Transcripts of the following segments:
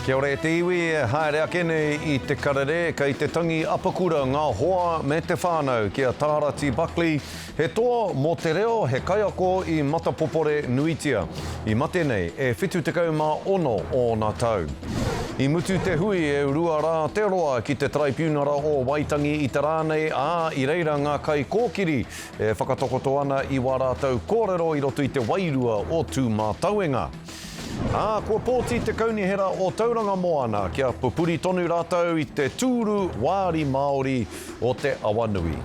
Kia ora e te iwi e haere ake nei i te karere, kei te tangi apakura ngā hoa me te whānau ki a Tārati Buckley, he toa mō te reo, he kaiako i matapopore nuitia. I mate nei e 76 ōna tau. I mutu te hui e rua rā te roa ki te Taraipiunara o Waitangi i te rā nei, ā, i reira ngā kaikōkiri e whakatakoto ana i wā rātou kōrero i roto i te wairua o Tūmātauenga. Ā, kua pōti te Kaunihera o Tauranga Moana kia pupuri tonu rātou i te tūru wāri Māori o te Awanui.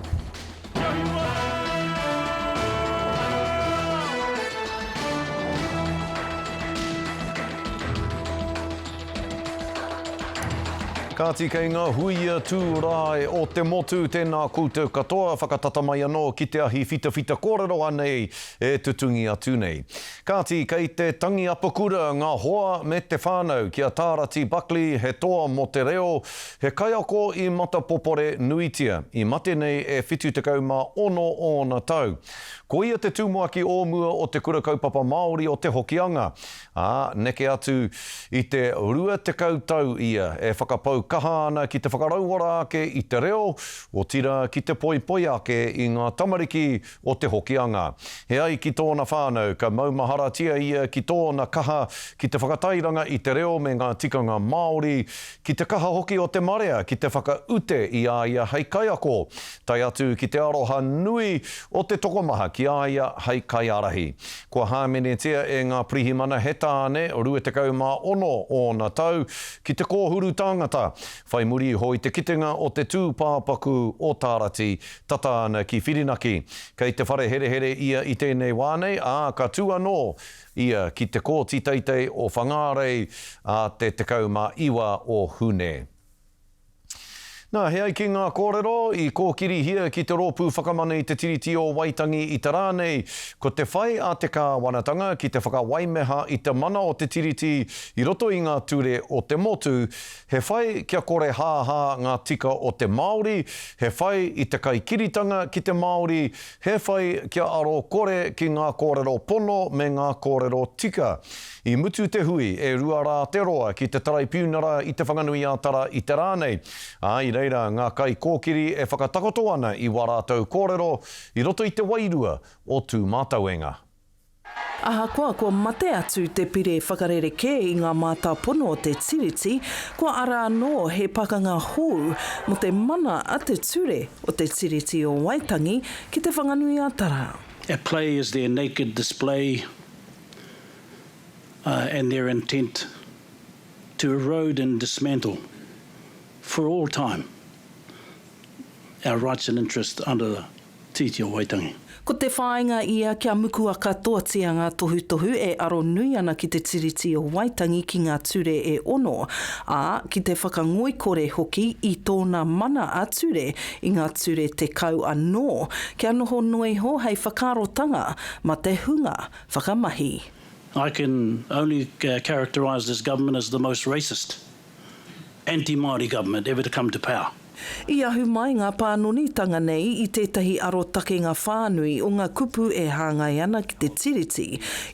Kāti kei ngā huia tū rae o te motu, tēnā koutou katoa, whakatata mai anō ki te ahi whitawhita kōrero anei e tutungi atu nei. Kāti kei te tangi apakura ngā hoa me te whānau ki a Tārati Buckley, he toa mō te reo, He kaiako i matapopore nuitia, i mate nei e 76 ōna tau. Ko ia te tumuaki o mua o Te Kura Kaupapa Māori o Te Hokianga, ā, neke atu i te 20 tau ia e whakapau kaha ana ki te whakarauora ake i te reo, otirā ki te poipoi ake i ngā tamariki o Te Hokianga. He ai ki tōna whānau, ka maumaharatia ia ki tōna kaha ki te whakatairanga i te reo me ngā tikanga Māori, ki te kaha hoki o te marea ki te whakaute i a ia hei kaiako, tae atu ki te aroha nui o te tokomaha ki a ia hei kaiārahi. Kua hāmenetia e ngā pirihimana he tāne, 26 ōna tau, ki te kōhuru tāngata, whai muri iho i te kitenga o te tūpāpaku o Tārati, tata ana ki Whirinaki. Kei te whare herehere ia i tēnei wā nei, ā, ka tū anō ia ki te Kōti Teitei o Whangārei ā te 19 o Hune. Nā, he ai ki ngā kōrero i kōkirihia ki te Rōpū Whakamana i te Tiriti o Waitangi i te rā nei, ko te whai a te kāwanatanga ki te whakawaimeha i te mana o te Tiriti i roto i ngā ture o te motu, he whai kia kore hāhā ngā tika o te Māori, he whai i te kaikiritanga ki te Māori, He whai kia aro kore ki ngā kōrero pono me ngā kōrero tika. I mutu te hui e rua rā te roa ki te Taraipiunara i Te Whanganui-ā-Tara i te rā nei, ā, i reira ngā kaikōkiri e whakatakoto ana i wā rātou kōrero i roto i te wairua o Tūmātauenga. Ahakoa kua mate atu te pire whakarerekē i ngā mātāpono o te Tiriti, kua ara anō he pakanga hou mō te mana a te ture o te Tiriti o Waitangi ki Te Whanganui-a-Tara. At play is their naked display and their intent to erode and dismantle for all time our rights and interests under the Tiriti o Waitangi. Ko te whāinga ia kia mukua katoatia ngā tohutohu e aro nui ana ki te Tiriti o Waitangi ki ngā ture e ono, ā, ki te whakangoikore hoki i tōna mana ā-ture i ngā ture 10 anō, kia noho noa iho hei whakaarotanga ma te hunga whakamahi. I can only characterise this government as the most racist anti-Māori government ever to come to power. I ahu mai ngā pānonitanga nei i tētahi arotakenga whānui o ngā kupu e hāngai ana ki te Tiriti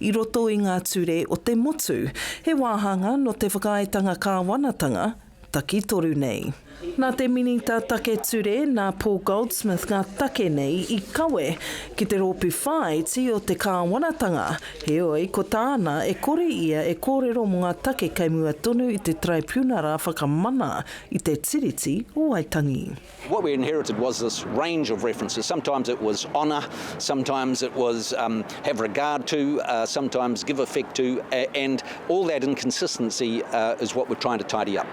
i roto i ngā ture o te motu, he wāhanga nō te whakaaetanga kāwanatanga takitoru nei. Nā te Minita Take Ture, nā Paul Goldsmith ngā take nei i kawe ki te rōpū whāiti o te kāwanatanga, heoi, ko tāna e kore ia e kōrero mō ngā take kei mua tonu i te Taraipiunara Whakamana i te Tiriti o Waitangi. What we inherited was this range of references. Sometimes it was honour, sometimes it was um, have regard to, uh, sometimes give effect to, and all that inconsistency uh, is what we're trying to tidy up.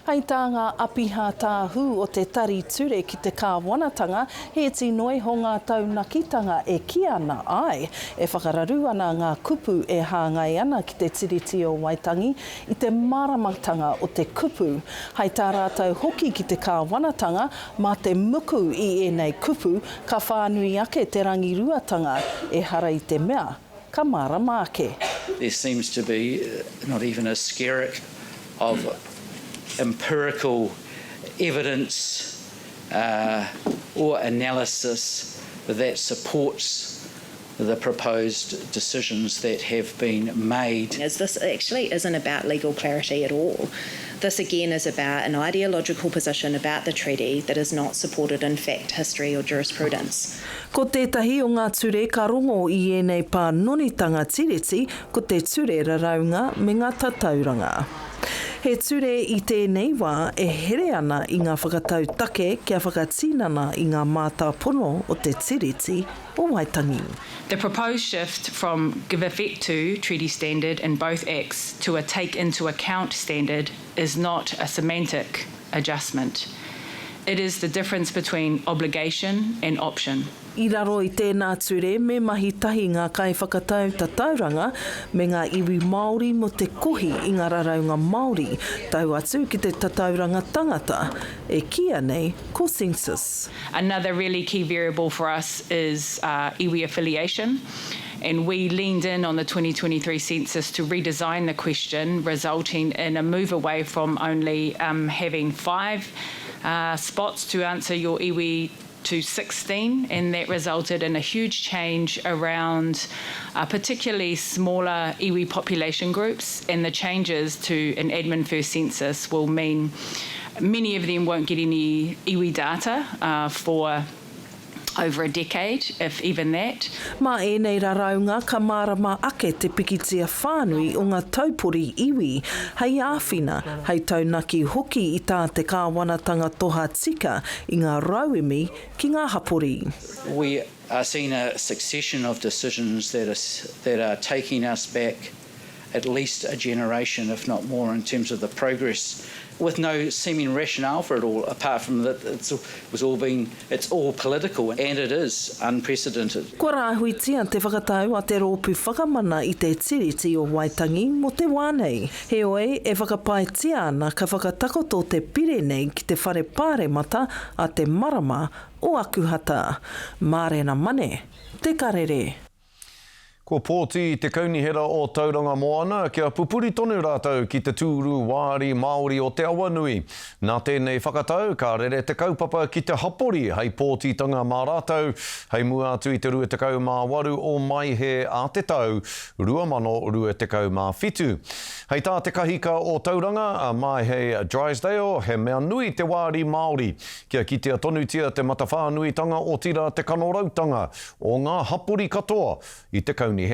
Hei tā ngā apiha tāhū o te Tari Ture ki te Kāwanatanga, he iti noa iho ngā taunakitanga e kī ana, āe, e whakararu ana ngā kupu e hāngai ana ki te Tiriti o Waitangi i te māramatanga o te kupu. Hai tā rātou hoki ki te kāwanatanga, mā te muku i ēnei kupu, ka whānui ake te rangiruatanga, ehara i te mea, ka mārama ake. There seems to be not even a skerrick of empirical evidence or analysis that supports. the proposed decisions that have been made. Is this actually isn't about legal clarity at all. This again is about an ideological position about the treaty that is not supported in fact, history or jurisprudence. Ko tētahi o ngā ture ka rongo i ēnei pānonitanga Tiriti ko te Ture Raraunga me ngā Tatauranga. He ture i tēnei wā e here ana i ngā whakatau take kia whakatinana i ngā mātāpono o te Tiriti o Waitangi. The proposed shift from give effect to treaty standard in both Acts to a take into account standard is not a semantic adjustment. It is the difference between obligation and option. I raro i tēnā ture me mahi tahi ngā kaiwhakatau tatauranga me ngā iwi Māori mō te kohi i ngā raraunga Māori, tau atu ki te tatauranga tangata, e kīia nei ko census. Another really key variable for us is iwi affiliation, and we leaned in on the 2023 census to redesign the question, resulting in a move away from only having five spots to answer your iwi to 16, and that resulted in a huge change around particularly smaller iwi population groups, and the changes to an admin first census will mean many of them won't get any iwi data uh, for over a decade, if even that. Mā ēnei raraunga ka mārama ake te pikitia whānui o ngā taupori iwi hei āwhina, hei taunaki hoki i tā te kāwanatanga toha tika i ngā rauemi ki ngā hapori. We are seeing a succession of decisions that are, that are taking us back at least a generation, if not more, in terms of the progress, with no seeming rationale for it all, apart from that it's, it was all been, it's all political, and it is unprecedented. Kua rāhuitia te whakatau a te Rōpū Whakamana i te Tiriti o Waitangi mō te wā nei. Heoi, e whakapaetia ana ka whakatakoto te pire nei ki te Whare Pāremata a te marama o Akuhata. Mārena Mane, Te Karere. Kua pōti te Kaunihera o Tauranga Moana kia pupuri tonu rātou ki te tūru wāri Māori o Te Awanui. Nā tēnei whakatau, ka rere te kaupapa ki te hapori hei pōtitanga mā rātou hei mua atu i te 28 o Maehe a te tau 2027. Hei tā te kahika o Tauranga, a Maehe Drysdale, he mea nui te wāri Māori kia kitea tonutia te matawhānuitanga otirā te kanorautanga o ngā hapori katoa i te kaunihera. I'll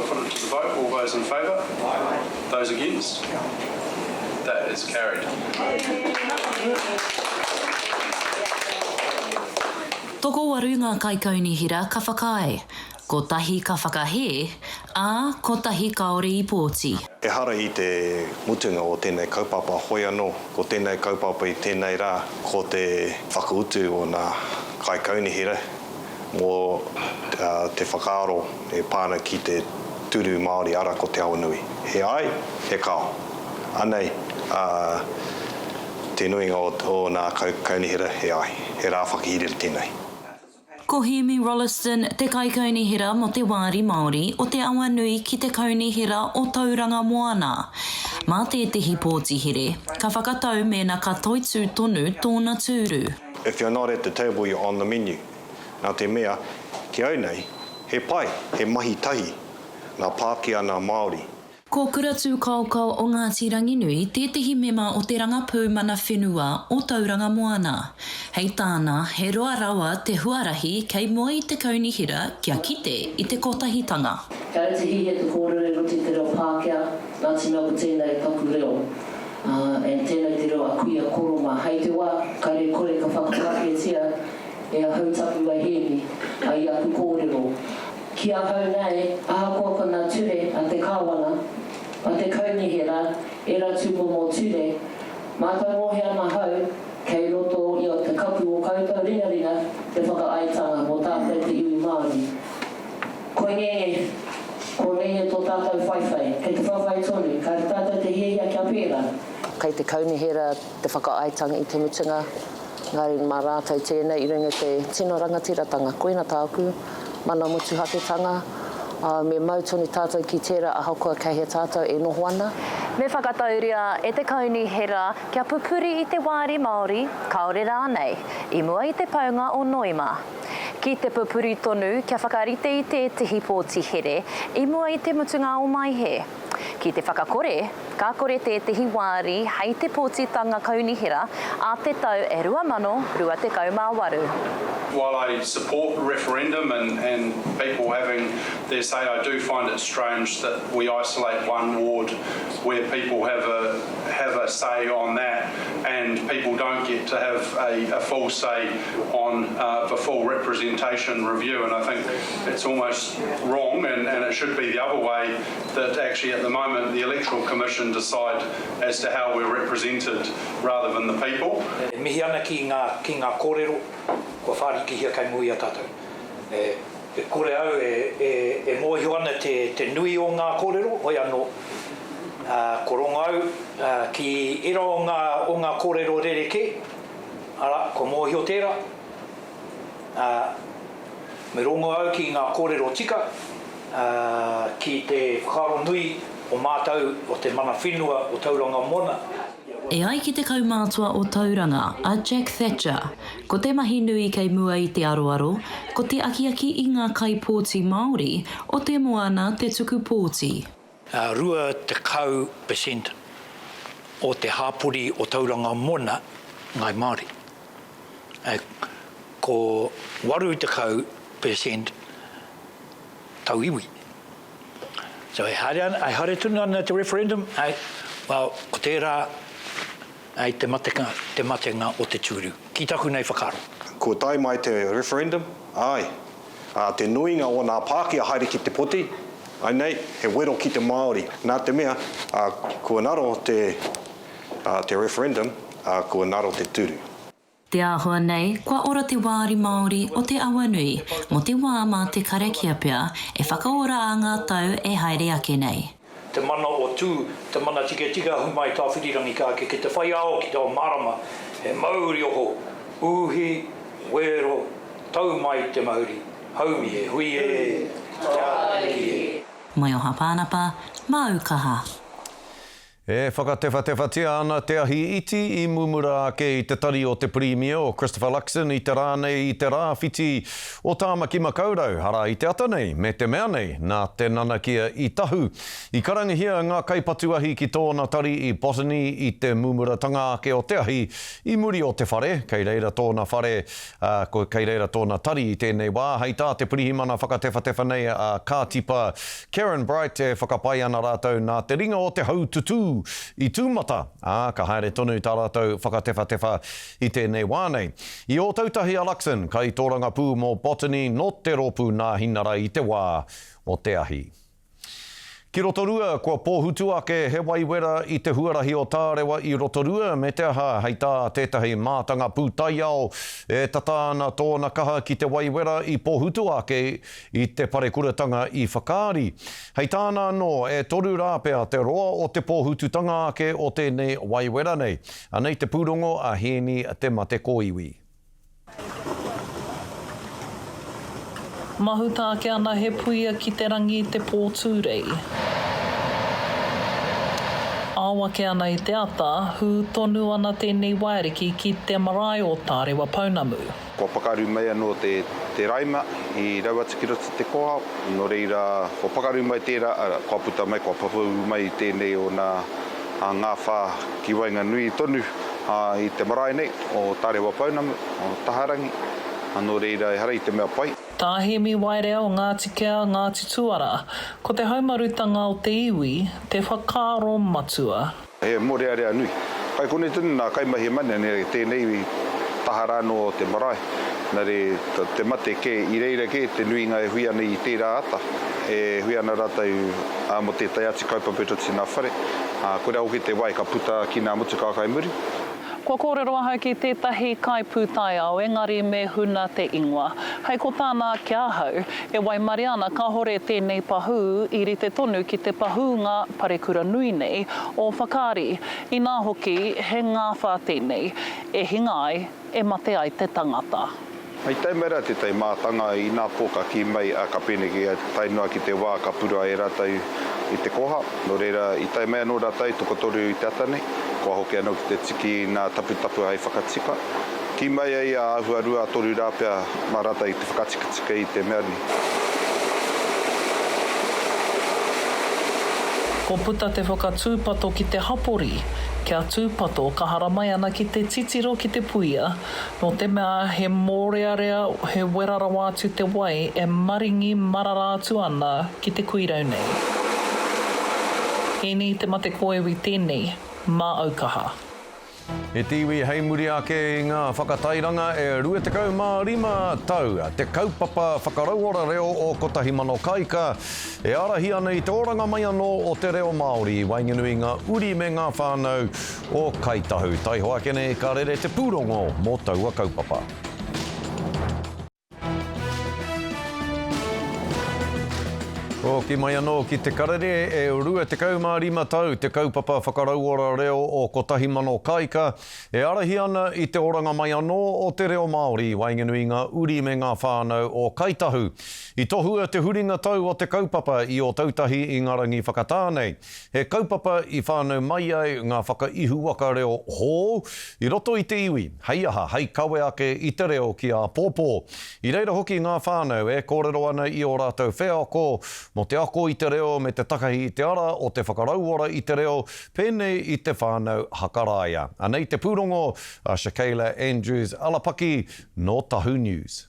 put it to the vote. All those in favour? Aye. Those against? That is carried. Tokowaru ngā kaikaunihera ka whakaae, kotahi ka whakahē, ā, kotahi kāore i pōti. Ehara i te mutunga o tēnei kaupapa, hoi anō, ko tēnei kaupapa i tēnei rā, ko te whakautu o ngā kaikaunihera mō te whakaaro e pā ana ki te tūru Māori, arā, ko Te Awanui. He ai, he kao. Anei te nuinga o ngā kaunihera, he ai. He rā whakahirahira tēnei. Ko Hēmi Rolleston te kaikaunihera mō te Wāri Māori o Te Awanui ki te Kaunihera o Tauranga Moana. Mā tētehi pōti here, ka whakatau mēnā ka toitū tonu tōna tūru. If you're not at the table you're on the menu. Nā te mea, ki au nei, he pai, he mahi tahi nā Pākehā nā Māori. Ko Kuratūkaokao o Ngāti Ranginui tētehi mema o te Rangapū Mana Whenua o Tauranga Moana. Hei tāna, he roa rawa te huarahi kei mua i te kaunihera kia kite i te kotahitanga. Kāre te hihia te kōrero i roto i te reo Pākehā, nā te mea ko tēnei taku reo, ā, and tēnei te reo a kuia koro mā. Hei te wā, kāre kore ka whakapākehātia e ahau taku wahine i aku kōrero. Ki ahau nei, ahakoa ko nga ture a te Kawana, a te Kaunihera, era tumomo ture, matou ngohe ana hau, kei roto i te kapu o koutou ringaringa te whakaaetanga mo tatou te iwi Maori. Koinene, ko nene to tatou whaiwhai, kei te whawhai tonu, kare tatou te hiahia kia pera. Kei te Kaunihera te whakaaetanga i te mutunga. Engari mā rātou tēnei i runga i te tino rangatiratanga. Koina tāku mana motuhaketanga, ā, me mau tonu tātou ki tērā ahakoa kei hea tātou e noho ana. Me whakatauria e te Kaunihera kia pupuri i te wāri Māori, kāore rānei, i mua i te paunga o Noema. Ki te pupuri tonu kia whakarite i tētehi pōti here i mua i te mutunga o Maehe. Ki te whakakore, ka kore tētehi wāri hei te pōtitanga kaunihera ā te tau e 2028. While I support referendum and and people having their say I do find it strange that we isolate one ward where people have a have a say on that and people don't get to have a, a full say on uh, the full representation review and I think it's almost wrong and, and it should be the other way that actually at the moment the Electoral Commission decide as to how we're represented rather than the people. E mihi ana ki ngā, ki ngā kōrero kua whārikihia kei mua i a tātou. E, e kore au e, e, e mōhio ana te, te nui o ngā kōrero, hoi anō, ā, ko rongo au, ā, ki ērā o ngā, o ngā kōrero rerekē, arā, kua mōhio tērā, ā, Me rongo au ki ngā kōrero tika, ā, ki te whakaaro nui o mātou o te mana whenua o Tauranga Moana. E ai ki te kaumātua o Tauranga, a Jack Thatcher, ko te mahi nui kei mua i te aroaro, ko te akiaki i ngā kaipōti Māori o te moana te tuku pōti. 20 percent o te hāpori o Tauranga Moana Ngāi Māori. Ko 80 percent tauiwi. So e haere ana, e haere tonu ana te referendum, ai, well, ko tērā ai te matenga, te matenga o te tūru, ki taku nei whakaaro. Kua tae mai te referendum, āe, ā, te nuinga o nā Pākehā haere ki te poti, ai nei, he wero ki te Māori, nā te mea, ā, kua ngaro te, ā, te referendum, ā, kua ngaro te tūru. Te āhua nei, kua ora te wāri Māori o Te Awanui mō te wā mā te karakia pea e whakaora ā ngā tau e haere ake nei. Te mana o Tū, te mana tiketika ahu mai Tāwhirirangi ka ake ki te whai ao ki te ao mārama, he mauri oho, uhi, wero, tau mai te mauri, haumi e hui e, te ariki e. Maioha Pānapa, māu kaha. E whakatewhatewhatia ana te ahi iti i mumura ake i te tari o te Pirimia o Christopher Luxon i te rā nei i te rāwhiti o Tāmaki Makaurau, arā i te ata nei, me te mea nei, nā te nanakia i tahu. I karangahia ngā kaipatu ahi ki tōna tari i Botany i te mumuratanga ake o te ahi i muri o te whare, kei reira tōna whare, ā, ko, kei reira tōna tari i tēnei wā, hei tā te pirihimana whakatewhatewha nei a Kātipa Karen Bright e whakapae ana rātou nā te ringa o te haututū i tūmata, ā, ka haere tonu tā rātou whakatewhatewha i tēnei wā nei. I Ōtautahi a Luxon, kaitōrangapū mō Botany nō te rōpū Nāhinara i te wā o te ahi. Ki Rotorua, kua pōhutu ake he wai wera i te huarahi o Tārewa i Rotorua, me te aha, hei tā tētahi mātanga pūtaiao, e tata ana tōna kaha ki te wai wera i pōhutu ake i te parekuratanga i Whakaari. Hei tāna anō, e toru rā pea te roa o te pōhututanga ake o tēnei wai wera nei. Anei te pūrongo a Hēni Te Mate Kōiwi. Mahuta ake ana he puia ki te rangi i te pō Tūrei. Ao ake ana i te ata, hū tonu ana tēnei waiariki ki te marae o Tārewa Pounamu. Kua pakaru mai anō te te raima i rau atu ki roto i te kōhao, nō reira, kua pakaru mai tērā, arā, kua puta mai, kua pupuru mai tēnei o nā ngāwhā ki waenganui tonu i te marae nei o Tārewa Pounamu, o Taharangi, nō reira ehara i te mea pai. Tā Hēmi Waerea o Ngāti Kea, Ngāti Tuara, ko te haumarutanga o te iwi te whakaaro matua. He mōrearea nui. Kai konei tonu nā kaimahi e mane ana i tēnei taha rānō o te marae. Nā reira, te mate kē, i reira kē te nuinga e hui ana i tērā ata. E hui ana rātou mō tētahi atu kaupapa i roto i ngā whare. Ā, koirā hoki te wai ka puta ki ngā motukā kai muri. Kua kōrero ahau ki tētahi kaipūtaiao engari me huna te ingoa. Hei ko tāna ki ahau, e waimaria ana kāore tēnei pahū i rite tonu ki te pahūnga parekura nui nei o Whakaari. Inā hoki, he ngāwhā tēnei, e hinga ai, e mate ai te tangata. I tae mai rā tētahi mātanga inapō ka kī mai, ā, ka pēneki ia tae noa ki te wā ka purua e rātou i te koha. Nō reira, i tae mai anō rātou, tokotoru i te ata nei, kua hoki anō ki te tiki i ngā taputapu hei whakatika. Kī mai ai ia āhua ruatoru rā pea mā rata i te whakatikatika i te mea nei. Ko puta te whakatūpato ki te hapori, kia tūpato ka haramai ana ki te titiro ki te puia, nō te mea he mōrearea, he wera rawa atu te wai e maringi marara atu ana ki te kuirau nei. Hēni te mate kōiwi tēnei, mā aukaha. E te iwi hei muri ake i ngā whakatairanga e 25 tau te kaupapa whakarauora reo o Kotahi Mano Kaika e ārahi ana i te oranga mai anō o te reo Māori i waenganui i ngā uri me ngā whānau o Kai Tahu. Taihoa ake nei ka rere te pūrongo mō taua kaupapa. Hoki mai anō ki te karere e 25 tau te kaupapa whakarauora reo o Kotahi Mano Kaika e ārahi ana i te oranga mai anō o te reo Māori i waenganui i ngā uri me ngā whānau o Kai Tahu. I tohua te huringa tau o te kaupapa i Ōtautahi i ngā rangi whakatā nei. He kaupapa i whānau mai ai ngā whakaihuwaka reo hou i roto i te iwi, hei aha, hei kawe ake i te reo ki āpōpō. I reira hoki ngā whānau e kōrero ana i ō rātou wheako mō te ako i te reo me te takahi i te ara o te whakarauora i te reo, pēnei i te whānau Hakaraia. Anei te pūrongo a Shakayla Andrews Alapaki nō Tahu News.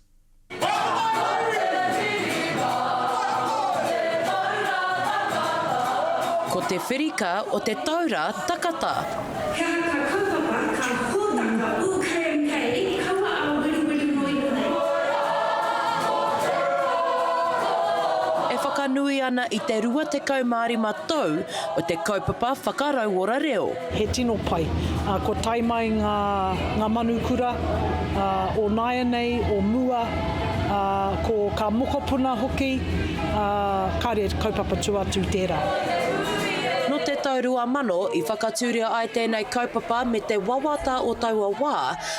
Ko te whirika o te taura takata. He aha ka kaupapa, ka hōtaka UKMK, kaua a weriweri noa iho nei. E whakanui ana i te 25 tau o te kaupapa whakarauora reo. He tino pai. Kua tae mai ngā, ngā manu kura, o nāianei, o mua, ko kā mokopuna hoki, ā, kāre kaupapa tua atu i tērā. Nō te tau 2000 i whakatūria ai tēnei kaupapa me te wawata o taua wā,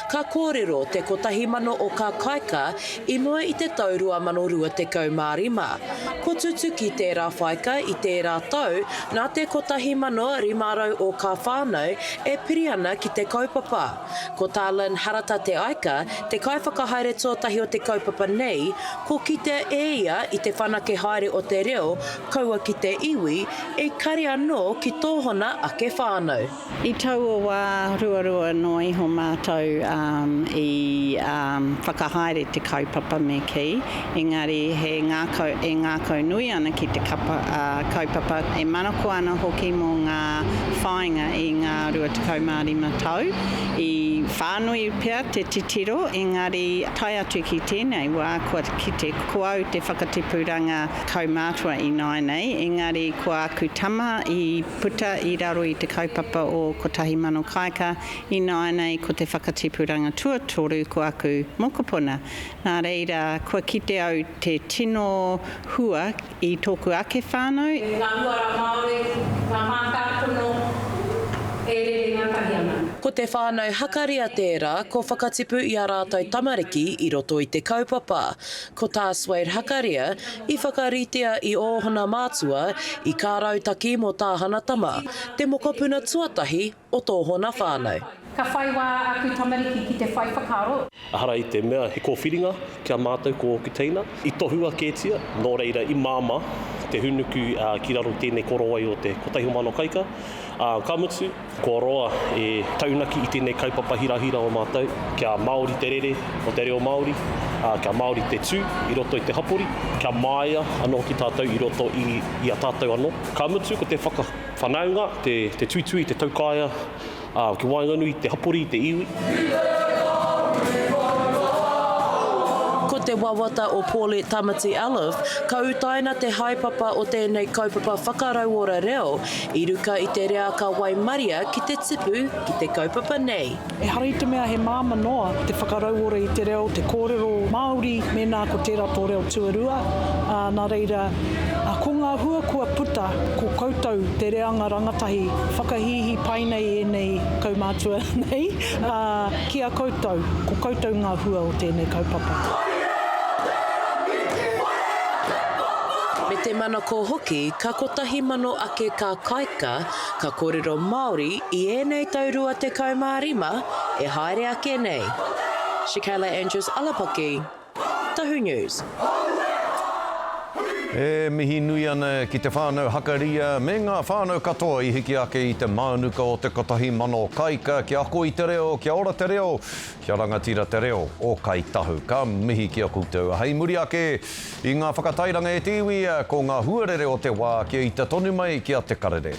ka kōrero te 1000 o kā kāika i mua i te tau 2025. Ko tutuki tērā whaika i tērā tau nā te 1,500 o kā whānau e piri ana ki te kaupapa. Ko tā Lynn Harata Te Aika, te kaiwhakahaere tuatahi o te kaupapa nei, ko kitea e ia i te whanake haere o te reo, kaua ki te iwi, ekari anō ki tōhona ake whānau. I taua wā, ruarua noa iho mātou i whakahaere te kaupapa me kī, engari he ngākau, e ngākau nui ana ki te kapa, kaupapa, e manako ana hoki mō ngā whāinga i ngā 25 tau. I whānui pea te titiro, engari tae atu ki tēnei wā kua kite ko au te whakatipuranga kaumātua ināianei, engari ko āku tama i Puta i raro i te kaupapa o 1000 Kāika, ināianei ko te whakatipuranga tuatoru ko aku mokopuna. Nā reira, kua kite au te tino hua i tōku ake whānau. Ngā uara Māori, ngā mātāpono e rere ngātahi ana. Ko te whānau Hakaria tērā kua whakatipu i ā rātou tamariki i roto i te kaupapa. Ko tā Suede Hakaria, i whakaritea i ōhona mātua i kā rautaki mō tāhana tama, te mokopuna tuatahi o tōhona whānau. Ka whai wā aku tamariki ki te whai whakaaro. Ehara i te mea he kōwhiringa ki a mātou ko ōku teina, i tohua kētia, nō reira i māmā te hūnuku ki raro i tēnei korowai o te 1000 kaika, ā, ka mutu, Kua roa e taunaki i tēnei kaupapa hirahira o mātou, kia Māori te rere o te reo Māori, ā, kia Māori te tū i roto i te hapori, kia māia anō hoki tātou i roto i, i a tātou anō. Ka mutu ko te whakawhanaunga, te, te tuitui, te taukaea, ā, ki waenganui i te hapori, i te iwi. Ko te wawata o Paulette Tamati Elliffe, ka utaina te haepapa o tēnei kaupapa whakarauora reo I ruka i te reaka waimaria ki te tipu ki te kaupapa nei. Ehara i te mea he māma noa te whakarauora i te reo, te kōrero Māori mēnā ko tērā tō reo tuarua, ā, nā reira, ko ngā hua kua puta, ko koutou te reanga rangatahi whakahīhī pai nei ēnei kaumātua nei, ā, ki a koutou, ko koutou ngā hua o tēnei kaupapa. Me te manako hoki ka 1,000 ake kā kaika ka kōrero Māori i ēnei tau 25 e haere ake nei. Shakayla Andrews Alapaki, Tahu News. E mihi nui ana ki te whānau Hakaria me ngā whānau katoa i hiki ake i te mānuka o te 1000 kaika kia ako i te reo, kia ora te reo, kia rangatira te reo o Kāi Tahu. Ka mihi ki a koutou. Hei muri ake i ngā whakatairanga e te iwi, ko ngā huarere o te wā kia ita tonu mai ki a Te Karere.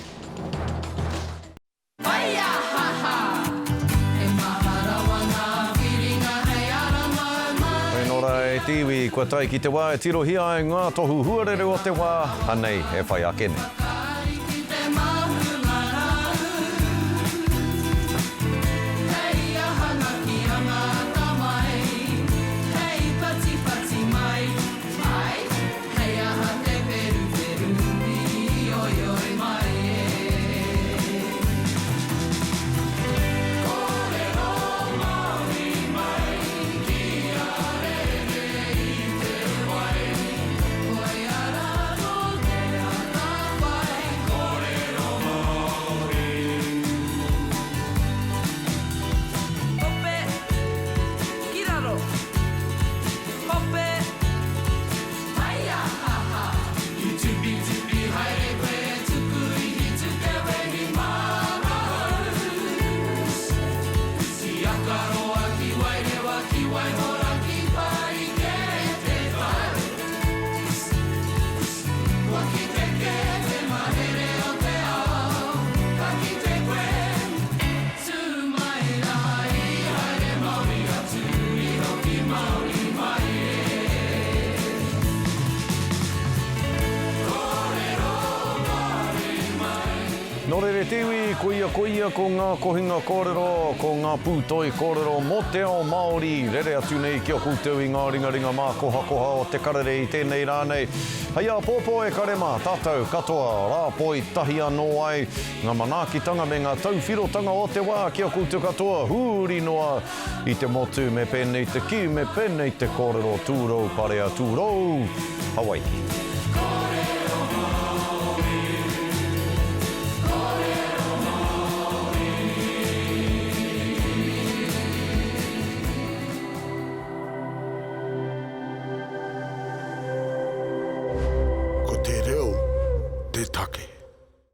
Nō rā e te iwi, kua tae ki te wā e tirohia ai ngā tohu huarere o te wā, anei e whai ake nei. Hei aha te wheruwheru pīoioi mai e. Kōrero Māori mai kia rere i te wai. Koia rā nō te atawhai. Kōrero Māori. Hope, ki raro. Hope. Nō reira te iwi, koia koia ko ngā kohinga kōrero, ko ngā pūtoi kōrero mō te ao Māori, rere atu nei ki a koutou i ngā ringaringa mākohakoha o te karere i tēnei rā nei. Hei āpōpō e kare mā, tātou katoa, rāpoi tahi anō ai ngā manaakitanga me ngā tauwhirotanga o te wā ki a koutou katoa, huri noa I te motu me pēnei te kī, me pēnei te kōrero tūrou parea tūrou Hawaiki. Ko te reo te take.